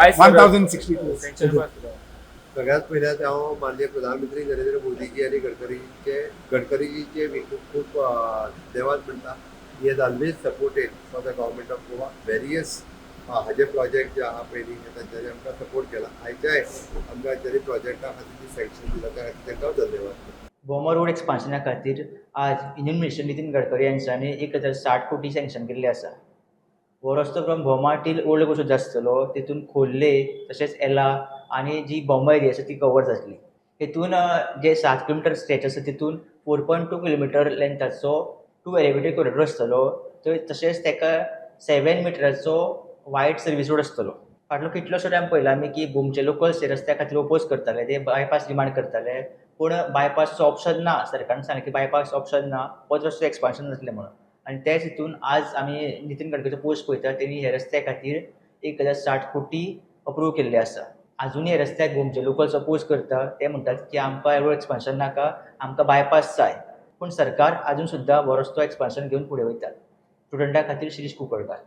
आयज 1060 crores. Sanction. सगळ्यात पयल्यात हांव माननीय प्रधानमंत्री नरेंद्र मोदीजी आनी गडकरीजीचे बी खूब खूब धन्यवाद म्हणटा. He has always supported for the government of Goa various हाजे प्रोजेक्ट जे आहा पयलीं, हे तांच्यांनी आमकां सपोर्ट केला. आयच्याय आमकां जरी प्रोजेक्टा खातीर जी सँक्शन दिला, त्या खातीर तांकां हांव धन्यवाद. भोमा रोड एक्सपान्शना खातीर आज युनियन मिनिस्टर नितीन गडकरी यांच्यानी 1060 कोटी सँक्शन केल्ले आसा. हो रस्तो from Bhoma till old Goa आसतलो. तितून खोर्ले तशेंच एला आनी जी भोमा एरिया आसा ती कवर जातली. हितून जे 7 किलोमिटर स्ट्रेच आसा, तितून 4.2 किलोमिटर लेंथाचो टू एलिवेटेड कॉरिडोर आसतलो. थंय तशेंच तेका 7 मिटराचो वायड सर्वीस रोड आसतलो. फाटलो कितलोसो टायम पळयला आमी की भोमचे लोकल्स हे रस्त्या खातीर ओपोज करताले, ते बायपास डिमांड करताले, पूण बायपासचो ऑप्शन ना. सरकारान सांगलें की बायपास ऑप्शन ना, होच रस्तो एक्सपान्शन जातलें म्हणून. आनी तेच हितून आज आमी नितीन गडकरीचो पोस्ट पळयता, तेणी हे रस्त्या खातीर 1060 कोटी अप्रूव केल्ले आसा. आजुनूय हे रस्त्याक गोमचे लोकल्स अपोज करता. ते म्हणटात की आमकां रोड एक्सपान्शन नाका, आमकां बायपास जाय. पूण सरकार आजून सुद्दां हो रस्तो एक्सपान्शन घेवन फुडें वयता. स्टुडंटा खातीर शिरीष कुंकळकार.